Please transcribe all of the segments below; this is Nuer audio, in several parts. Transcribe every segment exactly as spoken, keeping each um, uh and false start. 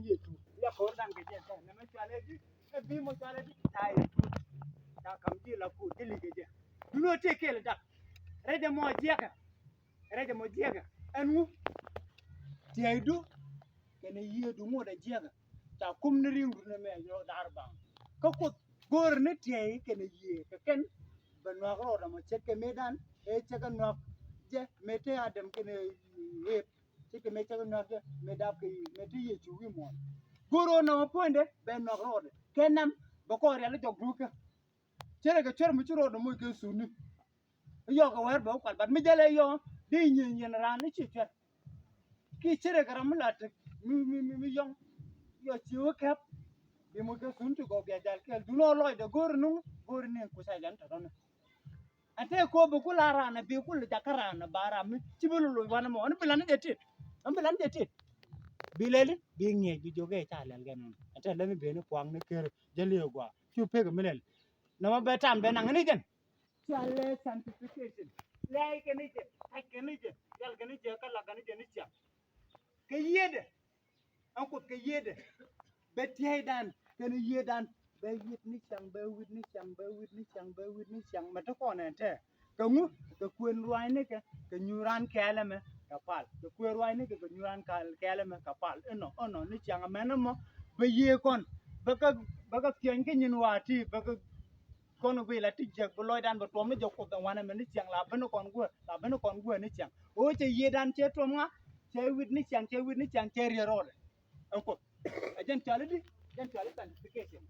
Yecu. Liak ko̱r dan kɛ jɛ kɛ nɛ mɛ cualɛ di. Ɛ bi mɔ cualɛ di. Ta Yecu. Ta kam ji̱ la kur ji̱ li kɛ jɛ. Duno tëë kɛɛl dak. Rɛc ɛmɔ jiɛkɛ. Rɛc ɛmɔ jiɛkɛ. Ɛn ŋu. Tiɛɛcdu. Kɛnɛ yiëëdu ŋot ɛ jiɛkɛ. Ca kum ni ri̱ŋdu ni mɛ yɔ dar baŋ. Kä Kuoth go̱o̱r ni tiɛɛc kɛnɛ yiëë kɛ kɛn. Bɛ nuak rɔɔdɛ mɔ ce̱tkɛ mëëdan ëë cɛ kɛ nuak jɛ mëë te Adam kɛnɛ ëëp. Ce̱tkɛ mëë cɛ kɛ nuak jɛ mëë dap kɛ mëë te Yecu wi̱i̱ muɔ̱ɔ̱n. Go̱o̱r rɔɔdɛ mɔ puɔ̱nydɛ bɛ nuak rɔɔdɛ kɛ nam bɛ kɔɔr rial jɔk duukä. Ce̱tkɛ cuɛr mi ci rɔɔdɛ moc kɛ thuni. Yɔk kɛ wɛr bɛ wä kual bat mi jälɛ yɔ di nyieny yɛn raan ni ci cuɛr. Ki ce̱tkɛ ram mi la tek mi mi mi mi yɔŋ. Yɔ ci wä kɛp. Bi moc kɛ thuni ti gɔw bia jal kɛɛl dun ɔ lɔcdɛ go̱o̱r nuŋ go̱o̱r ni ku ca jɛn tɔtɔni. Ɛn te ko̱o̱p bi kul a raan ɛ bi kul jakä raan ɛ ba ram mi ci bi loc wanɛ mɔ ɛn bi lan ni jɛ tit. Ɛn bi lan ni jɛ tit. Bi lɛli bi ŋiɛc bi jiök ɛ ca lɛl kɛn ɛn te lɛ mi ben ni puaŋ ni ker jäli ɛ gua cu pek mi lɛl. Nɔmɔ bɛ tam bɛ naŋ ni jɛn. Cualɛ sanctification. Lɛɛc kɛ ni jɛ kac kɛ ni jɛ yal kɛ ni jɛ kä lak kɛ ni jɛ ni ciaŋ. Kɛ yiëëdɛ. Ɛn Kuoth kɛ yiëëdɛ. Bɛ tiɛɛcdan kɛnɛ yiëëdan bɛ wit ni ciaŋ bɛ wit ni ciaŋ bɛ wit ni ciaŋ bɛ wit ni ciaŋ mɛ te kɔn ɛn tɛ. Kɛ ŋu kɛ kuën ruaacnikɛ kɛ nyuur raan kɛɛl ɛmɛ kɛ pal kɛ kuën ruaacnikɛ kɛ nyuur raan kɛɛl ɛmɛ kɛ pal inɔ inɔ ni ciaŋ ɛmɛn ɛmɔ. Bɛ yiëë kɔn bɛ kɛ bɛ kɛ thiɛny kä nyin waati bɛ kɛ kɔn guiy la ti jiäk bi lɔcdan bɛ tuɔm ni jɛ Kuoth ɛn wanɛ mɛ ni ciaŋ la ben kɔn guä la ben kɔn guä ni ciaŋ. Ɣöö cɛ yiëëdan cɛ tuɔm ŋa cɛ wit ni ciaŋ cɛ wit ni ciaŋ cɛ riet rɔɔdɛ. Ɛn Kuoth ɛ jɛn cɔal i̱di jɛn cɔal i̱ sanctification.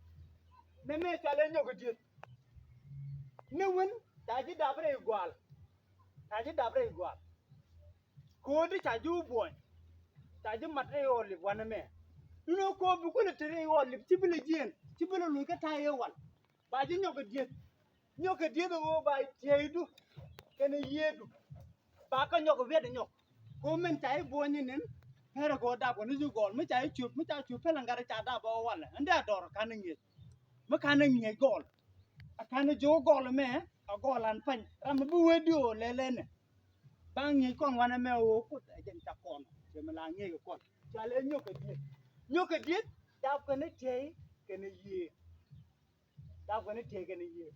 Nɛ mëë cɔal i̱ nyɔk i̱ dieth. Ni win ca ji̱ dap rɛy gua̱a̱l. Ca ji̱ dap rɛy gua̱a̱l. Ko̱o̱di ca ji̱ wä buɔ̱ny. Ca ji̱ mat rɛy ɣɔl lip wanɛ mɛ. Duno ko̱o̱p bi kulɛ te rɛy ɣɔl lip ci bi lɛ jieen ci bi lɛ luc kä ta̱a̱ yɛ wal. Ba ji̱ nyɔk kɛ dieth. Nyɔk kɛ dieth ɛ ɣöö ba tiɛɛcdu kɛnɛ yiëëdu. Ba kä nyɔk kɛ wiɛt ɛ nyɔk. Ko min ca i̱ buɔ̱ny ni nin pɛrɛ kɛ ɣöö dap kɛ ni ji̱ gɔɔl mi ca i̱ cup mi ca cup pɛlɛ ŋa̱t ca dap ɛ walɛ ɛn dee a dɔr ka̱n i̱ ŋi̱eec. Mi ka̱n i̱ ŋi̱eec gɔɔl a ka̱n i̱ ji̱ wä gɔɔl mɛ a gɔɔl an pa̱ny ram mi bi wee diöö lɛlɛ nɛ. Ba ŋi̱eec kɔn wanɛ mɛ ɣöö Kuoth ɛ jɛn ca kɔn cɛ mi la ŋi̱eec kɛ kɔn. Ca lɛ nyɔk kɛ dieth nyɔk kɛ dieth dap kɛ ni tiɛɛc kɛ ni yiëë. Ca guɛni tëëkɛ ni yiëë.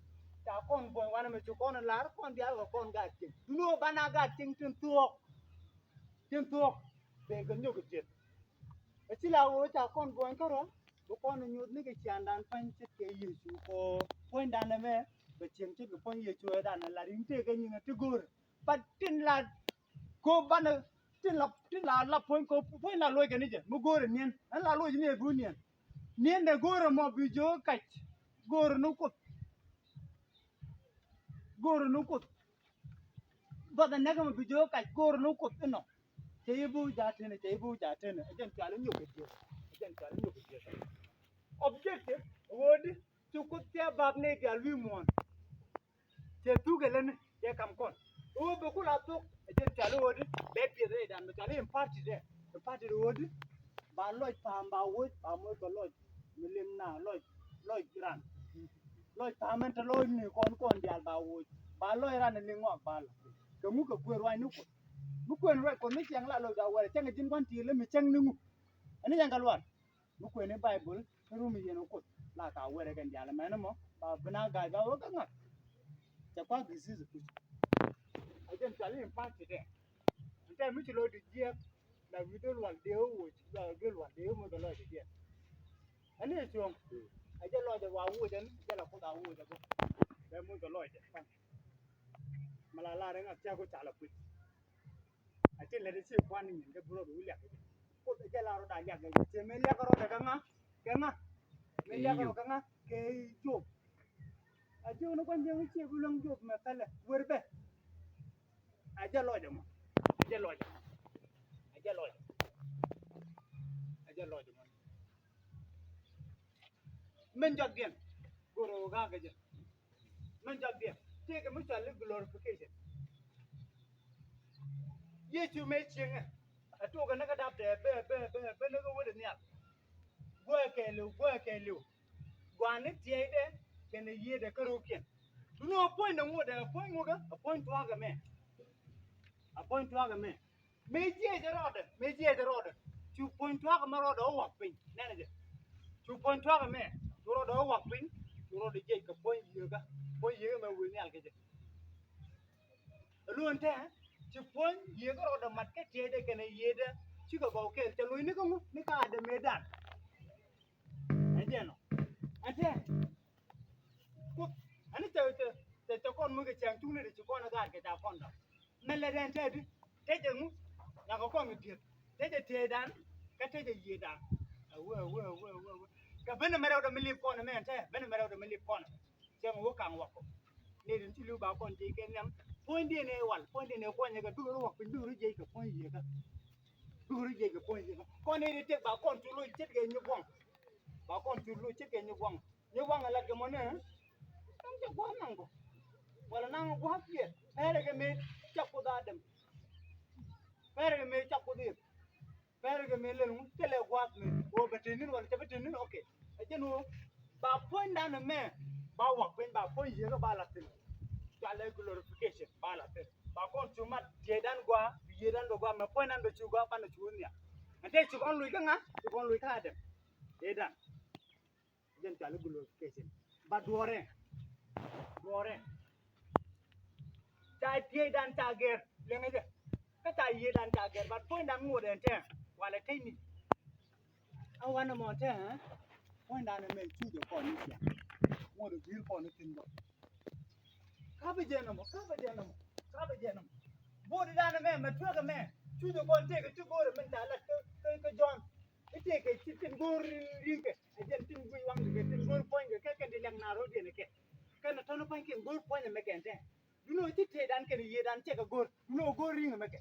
Ca kɔn buɔ̱ny wanɛ mi ci kɔn lar kɔn diaal kɛ kɔn gaat cieŋ. Duno banɛ gaat cieŋ tin thuɔ̱k. Tin thuɔ̱k. Bee kɛ nyɔk kɛ tiet. Ɛ ci la ɣöö ca kɔn buɔ̱ny kärɔ̱ bi kɔn nyuuth ni kɛ ciaŋdan pa̱ny ce̱tkɛ Yecu kɔ puɔ̱nydan ɛmɛ. Bɛ cieŋ ce̱tkɛ puɔ̱ny Yecu ɛ dan ɛ la ri̱ŋ tëëkɛ nyin ɛ ti go̱o̱rɛ. But tin la ko banɛ tin la tin la la puɔ̱ny ko puɔ̱ny la loc kɛ ni jɛ mi go̱o̱rɛ niɛn ɛn la loc ni ɛ bi wä niɛn. Ni̱n dɛ go̱o̱rä mɔ bi jiök kac go̱o̱rä ni Kuoth. Go̱o̱rä ni Kuoth. Bɔth ɛ nɛkɛ mɔ bi jiök kac go̱o̱rä ni Kuoth inɔ. Cɛ yi bi wä ja̱ teni cɛ yi bi wä ja̱ teni ɛ jɛn cual inyok kɛ jiök. Ɛ jɛn cual inyok kɛ jiök. Objective ɛ ɣöö di ci Kuoth cɛ bap ni diaal wi̱i̱ muɔ̱ɔ̱n. Cɛ thuk ɛ lätni cɛ kam kɔn. Ɣöö bɛ kula thuk ɛ jɛn cɔal i̱ ɣöö di bɛ piɛth rɛydan bɛ cɔal i̱ imparted ɛ. Imparted ɣöö di ba lɔc pa̱a̱m ba woc ba moc kɛ lɔc mi lim na lɔc lɔc ran. Lɔc pa̱a̱m ɛn te lɔc ni kɔn kɔn diaal ba woc ba lɔc ran ni ŋɔak ba lɔ. Kɛ ŋuk kɛ kuëër ruacni Kuoth. Mi kuëën ruac Kuoth mi ciɛŋ la loc ba wɛl cäŋ ɛ ji̱n gua̱n ti̱i̱l mi cäŋ ni ŋuk. Ɛn ni cäŋ kɛ luar. Mi kuëni Baibol kä rum yɛn wä Kuoth la ka wɛrɛ kɛn diaal mɛn mɔ ba bina ga̱a̱c ba wä kä ŋa̱t. Cɛ kua̱ disease kuc. A jɛn cɔal in party dɛ. Ɛn tɛ mi ci lo̱c di jiɛk la wi̱i̱ dee lual dee wä woc la dee lual dee wä moc kɛ lɔc di jiɛk. Ɛn ni cuɔ̱ŋ a jɛ lɔc wa woc ɛn jɛ la Kuoth a woc a bä. Bɛ moc kɛ lɔc dɛ. Mɛ la lar in a cɛ ku ca la kui̱c. A tin lɛ ti ci kuan ni nyin kɛ bi rɔ bi wi̱i̱ liak kɛ jɛ. Kuoth ɛ jɛ la rɔ da liak kɛ jɛ. Cɛ mɛ liak rɔ dɛ kɛ ŋa kɛ ŋa. Mɛ liak rɔ kɛ ŋa kɛ Job. A Job ni kuan jɛ ŋa ci bi luäŋ Job mɛ pɛlɛ wer bɛ. A jɛ lɔcdɛ mɔ. A jɛ lɔcdɛ. A jɛ lɔcdɛ. A jɛ lɔcdɛ mɔ. Min jɔk diɛn. Goro ga kɛ jɛ. Min jɔk diɛn tëëkɛ mi cɔal i̱ glorification. Yecu mëë cieŋɛ ɛ tuɔɔkɛ ni kä dapdɛ bɛ bɛ bɛ bɛ ni kä wet ɛ nhial. Guäkɛ liw guäkɛ liw. Gua̱a̱ni tiɛɛcdɛ kɛnɛ yiëëdɛ kä ro̱o̱kiɛn. Duŋni ɛ puɔ̱nydɛ ŋotdɛ ɛ puɔ̱ny ŋukä ɛ puɔ̱ny tua̱a̱kɛ mɛ. Ɛ puɔ̱ny tua̱a̱kɛ mɛ. Mëë jiɛcɛ rɔɔdɛ mëë jiɛcɛ rɔɔdɛ. Cu puɔ̱ny tuakä mɛ rɔɔdɛ wä wak piny. Nɛnɛ jɛ. Cu puɔ̱ny tuakä mɛ cu rɔɔdɛ wä wak piny. Cu rɔɔdɛ jiɛc kɛ puɔ̱ny yieekä. Puɔ̱ny yieekä mɛ wëë nhial kɛ jɛ. Luɔn tɛ ci puɔ̱ny yieekä rɔɔdɛ mat kä tiɛɛdɛ kɛnɛ yiëëdɛ. Cikɛ gɔw kɛɛl cɛ lo̱cni kä ŋu ni kä Adam mëëdan. Ɛn jɛ nɔ. Ɛn tɛ. Kuoth ani cɛ cɛ cɛ kɔn mi kɛ cɛŋ cuŋni ti ci kɔn gaat kɛ ca kɔn dɔ̱ŋ. Mɛ lɛ dɛn tɛ di tɛ jɛ ŋu. Nyakɛ kɔn kɛ dieth tɛ jɛ tëëdan. Kä tɛ jɛ yiëëdan. Awee awee awee awee awee. Kɛ ben mɛ rɛw dɛ mi lip kɔn mɛ ɛn tɛ ben mɛ rɛw dɛ mi lip kɔn. Cɛ mi wä kaŋ wakɔ. Ni rin ti liw ba kɔn jɛ kɛ nhiam. Puɔ̱nydiɛn ɛ wal puɔ̱nydiɛn ɛ kuɔnyɛ kɛ dukɛ ri wak piny dukɛ ri jiɛc kɛ puɔ̱ny yiëëkä. Dukɛ ri jiɛc kɛ puɔ̱ny yiëëkä kɔn ni ri tëk ba kɔn cu loc ce̱tkɛ nyi buɔ̱ŋ. Ba kɔn cu loc ce̱tkɛ nyi buɔ̱ŋ. Ni waŋ a lat kɛ mɔ ni. Naŋ cɛ gua̱a̱th naŋ bä wala naŋ gua̱a̱th yɛ pɛrɛ kɛ mëë cak kuth a dɛm. Pɛrɛ kɛ mëë cak kuth yɛ pɛrɛ kɛ mëë lel ŋu cɛ lɛ gua̱a̱th mëë wä bɛ tëë ni̱n wala cɛ bɛ tëë ni̱n. Ok. Ɛ jɛn wä ba puɔ̱nydan mɛ ba wak piny ba puɔ̱ny yiekä ba la thin. Cua lɛ glorification ba la thin ba kɔn cu mat yiedan gua̱a̱ yiedan bɛ gua̱a̱ mɛ puɔ̱nydan bɛ cu gua̱a̱ banɛ cu nhiam. Ɛn tëë ci kɔn luc kä ŋa ci kɔn luc kä a dɛm. Yiedan. Jɛn cɔal i̱ glorification. Ba duɔ̱ɔ̱rɛ. Duɔ̱ɔ̱rɛ. Ca tieydan ca gɛr liɛŋɛ jɛ. Kä ca yiëëdan ca gɛr ba puɔ̱nydan ŋuɔ̱t ɛn tɛɛ. Walɛ tecni. A wanɛ mɔ tɛɛ. Puɔ̱nydan ɛmɛ cucɛ kɔn ni ciaŋ. Ŋuɔ̱t ɛ gui̱i̱r kɔn ni thi̱n bä. Kapɛ jɛ nɔmɔ kapɛ jɛ nɔmɔ. Kapɛ jɛ nɔmɔ. Bo̱o̱didan ɛmɛ mɛ tuäk ɛmɛ. Cucɛ kɔn tëëkɛ ti go̱o̱rɛ min ca lat kä kä Jɔ̱ɔ̱n. I̱ tëëkɛ ti tin go̱o̱r ri̱ŋkɛ. Ɛ jɛn tin guic waŋ kɛ tin go̱o̱r puɔ̱nykɛ kɛ kɛn ti liak na ro̱diɛn kɛ. Kɛn tɔ̱n puɔ̱ny kɛn go̱o̱r puɔ̱ny ɛmɛ kɛn tɛ. Duno ci tëëdan kɛn yiëëdan cɛ kɛ go̱o̱r duno go̱o̱r ri̱ŋ ɛmɛ kɛ.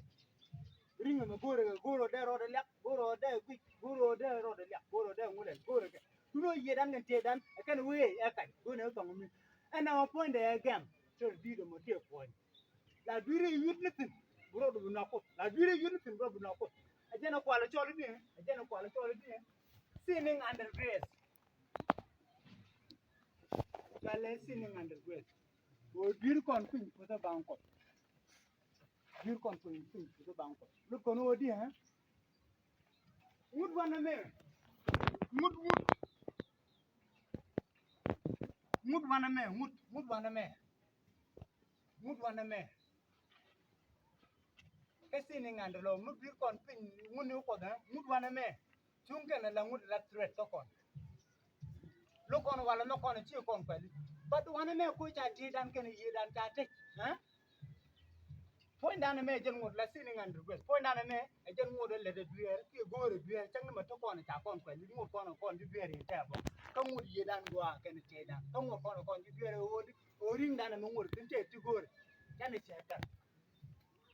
Ri̱ŋ ɛmɛ go̱o̱r ɛ go̱o̱r ɔ dee rɔɔdɛ liak go̱o̱r ɔ dee guic go̱o̱r ɔ dee rɔɔdɛ liak go̱o̱r ɔ dee ŋulɛ go̱o̱r ɛ kɛ. Duno yiëëdan kɛn tëëdan ɛ kɛn wee ɛ kac go̱o̱r ɛ thɔŋ mi. Ɛn ɛ ɣä puɔ̱nydɛ ɛ gɛm. Cɛ rɔ di̱i̱t ɛmɔ tëë puɔ̱ny. La dui̱r i̱ yut ni thi̱n bi rɔɔdu bi nɔk kuoth. La dui̱r i̱ yut ni thi̱n bi rɔɔdu bi nɔk kuoth. Ɛ jɛn ɛ kual ɛ cɔl i̱ diɛ ɛ jɛn ɛ kual ɛ cɔl i̱ diɛ. Sinning under grace. Cualɛ sinning under grace. Ɣöö dui̱r kɔn piny puth ɛ baŋ kuɔth. Dui̱r kɔn piny piny puth ɛ baŋ kuɔth. Lut kɔn ɣöö diɛ ɛ ŋut wanɛ mɛ. Ŋut ŋut. Ŋut wanɛ mɛ ŋut ŋut wanɛ mɛ. Ŋut wanɛ mɛ. Kä sinning under lɔ ŋut bi kɔn piny ŋut ni kuɔth ɛ ŋut wanɛ mɛ. Cuŋ kɛn ala ŋut la threat kä kɔn. Lo̱k kɔn walɛ lo̱k kɔn ci kɔn kuɛli. But wanɛ mɛ kuc ca tieydan kɛn yiëëdan ca tec. Puɔ̱nydan ɛmɛ ɛ jɛn ŋot la sinning under grace. Puɔ̱nydan ɛmɛ ɛ jɛn ŋot ɛ lät ɛ dueer kiɛ go̱o̱r ɛ dueer cäŋ ni mɛ te kɔn ɛ ca kɔn kuɛli ŋot kɔn ɛ kɔn ji̱ dueer in tɛɛ bä. Kä ŋot yiëëdan gua̱a̱ kɛn tieydan kä ŋot kɔn ɛ kɔn ji̱ dueer ɛ ɣöödi. Ɣöö ri̱ŋdan ɛmɛ ŋot tin tëë ti go̱o̱rɛ. Canɛ cɛ tɛr.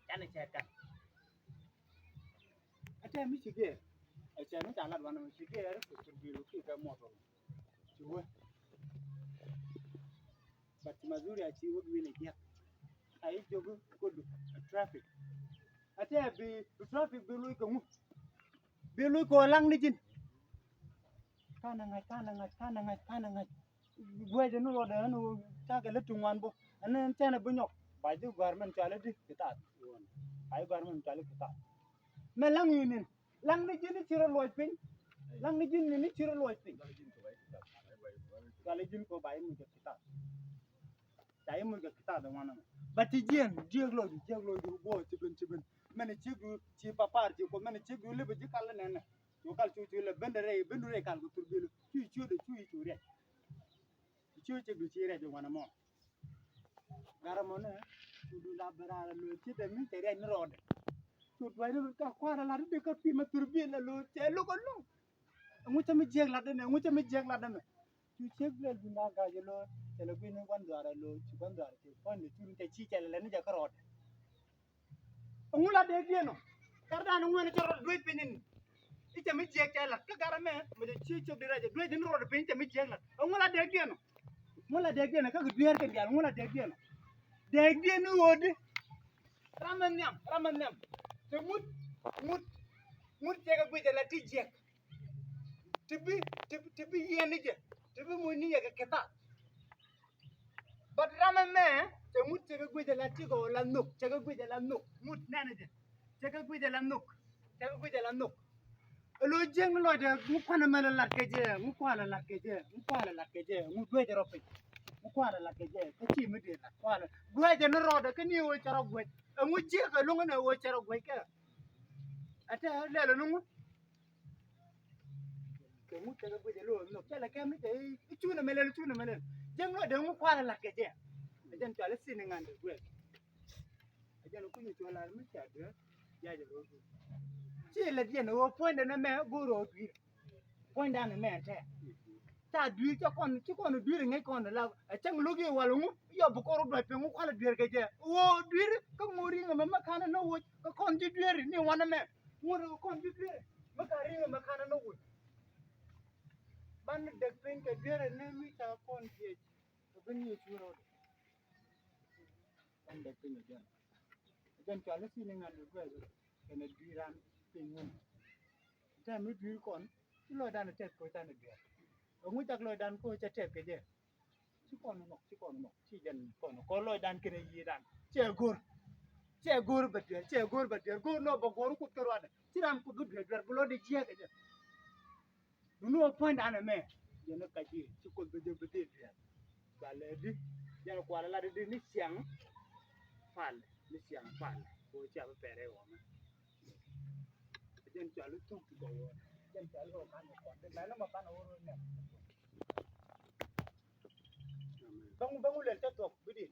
Canɛ cɛ tɛr. Ɛ tɛɛ mi ci gɛɛr. Ɛ cɛ mi ca lat wanɛ mi ci gɛɛr kɛ tur bi̱i̱l wä kiɛ kɛ muɔt wä. Ci wä. But Mazuria ci wä wi̱n ɛ jiäk. A i̱ jiök kodu ɛ traffic. Ɛ tɛɛ bi bi traffic bi luc kɛ ŋu. Bi luc kɛ ɣöö laŋ ni ji̱n. Kanɛ ŋa̱c kanɛ ŋa̱c kanɛ ŋa̱c kanɛ ŋa̱c. Guɛcɛ ni rɔɔdɛ ɛn ɣöö cakɛ lät ti ŋuan bä ɛn ɛn cɛnɛ bi nyɔk. Ba ji̱ gua̱a̱r mɛn cuali di ki taath. Ba ji̱ gua̱a̱r mɛn cuali ki taath. Mɛ laŋ yi nin laŋ ni ji̱n i̱ ci rɔ luɔc piny. Laŋ ni ji̱n nin i̱ ci rɔ luɔc piny. Cuali ji̱n ko ba ji̱ muc kɛ ki taath. Ca ji̱ muc kɛ ki taath ɛn wanɛ mɛ ba ti jiɛn jiɛk lɔcdu jiɛk lɔcdu guɔ ci ben ci ben. Mɛn ciekdu ci papar ci kuɔth mɛn ciekdu lipɛ ji̱ kal nɛnɛ. Cu kal cu cu lɛ ben de rɛy ben du rɛy kal kɛ thur biɛl cu ciötdɛ cu ci cu riɛc. Ci ciö ciekdu ci riɛc wanɛ mɔ. Garɛ mɔ nɛ cu du la ben raar ɛ lo̱o̱ ci dɛ mi cɛ riɛc ni rɔɔdɛ. Cu duac ni ka kua̱r ɛ lat di kä pi̱i̱mɛ thur biɛl ɛ lo̱o̱ cɛ lo̱k ɛ lo̱ŋ. Ɛŋu cä mi jiɛk lat dɛ mɛ ɛŋu cä mi jiɛk lat dɛ mɛ. Cu ciek duel bi na ga̱a̱c lo̱o̱ cɛ lɛ gui̱n ni gua̱n dhuaar ɛ lo̱o̱ ci gua̱n dhuaar ci puɔ̱ny lɛ cur ni cɛ ci cɛ lɛ lɛ ni jɛ kärɔɔdɛ. Ɛŋu la dee diɛn ɔ? Kar dan ŋuɛn cɛ rɔɔdɛ duec piny ni. I̱ cɛ mi jiɛk cɛ lat kä garɛ mɛ mɛ cɛ ci cop di rɛc ɛ duec ni rɔɔdɛ piny cɛ mi jiɛk lat. Ɛŋu la dee diɛn ɔ? Ŋu la dee diɛn ɔ kä kɛ dueer kɛ diaal ŋu la dee diɛn ɔ? Dee diɛn ni ɣöödi. Ram mɛ nhiam ram mɛ nhiam. Cɛ ŋut ŋut ŋut cɛ kɛ guic ɛ la ti jiɛk. Ti bi ti bi ti bi yiɛn ni jɛ ti bi muc ni yɛ kɛ kɛ thath. But ram ɛmɛ cɛ ŋut cɛ kɛ guic ala ti kɔ la nhok cɛ kɛ guic ala nhok ŋut nɛn jɛ. Cɛ kɛ guic ala nhok cɛ kɛ guic ala nhok. Ɛ lo̱c jiäkni lɔcdɛ, ŋu kuanɛ mɛn ɛ lat kɛ jɛ, ŋu kuanɛ lat kɛ jɛ, ŋu kuanɛ lat kɛ jɛ, ŋu duecɛ rɔ piny. Ŋu kuanɛ lat kɛ jɛ, kä ci mi dee lat kuanɛ. Guɛcɛ ni rɔɔdɛ kä ni ɣöö cɛ rɔ guɛc. Ɛ ŋu jiäk ɛ lo̱ŋ ni ɣöö cɛ rɔ guɛc kɛ. Ɛ tɛ lɛl ni ŋu. Kɛ ŋu cɛ kɛ guɛcɛ lo̱ŋ ni cɛ lɛ kɛ mi cɛ i̱ cunɛ mɛ lɛl, cunɛ mɛ lɛl. Jiäk lɔcdɛ ŋu kuanɛ lat kɛ jɛ. Ɛ jɛn cɔal i̱ thin i̱ ŋa̱n dee guɛc. A jɛn kuny cuɔ lar mi ca duer. Jac rot. Ci la diɛn wä puɔ̱ny den mɛ go̱r rɔ duir. Puɔ̱ny dan mɛ tɛ. Ca duir ca kɔn ci kɔn duir ŋäc kɔn la a cäŋ lo̱k i̱ wal ŋu yɔ bi kɔr rɔ duac piny ŋu kual duer kɛ jɛ. Wä duir kä ŋu riŋ mɛ mɛ kan nɔ woc kä kɔn ci duer ni wan mɛ. Ŋu rɔ kɔn ci duer mɛ ka riŋ mɛ kan nɔ woc. Ban dek piny kɛ duer ni mi ca kɔn jiec. Kɛ ben Yecu rɔɔdɛ. Ban dek piny ɛ jɛn. Ɛ jɛn cɔal i̱ thin i̱ ŋa̱n dee guɛc kɛnɛ dui̱ran piny ŋun. Tɛm i̱ dui̱r kɔn ci lɔcdan ɛ tɛth koc than i̱ duer. Ɛ ŋu cak lɔcdan koc cɛ tɛth kɛ jɛ. Ci kɔn nhɔk, ci kɔn nhɔk, ci jɛn kɔn kɔn lɔcdan kɛnɛ yiëëdan. Cɛ go̱r. Cɛ go̱r bɛ duer, cɛ go̱r bɛ duer. Go̱r nɔ bɛ go̱r kuth kɛ ruadɛ. Ci ram kuth bi duer duer bi lɔcdɛ jiɛk kɛ jɛ. Duni wä puɔ̱nydan ɛmɛ. Jɛn ni kac i̱ ci Kuoth bi jɛ bi dhil riɛk. Ba lɛ di jɛn kual lat di ni ciaŋ pal ni ciaŋ pal. Ko cia bi pɛrɛ wä mɛ. Jɛn cual i̱ thuk ti gɔw wä jɛn cual i̱ wä kan wä kuan di mɛn ni ma kan wä run nɛ. Bäŋ bäŋ wä lɛl cɛ thuɔk bi di.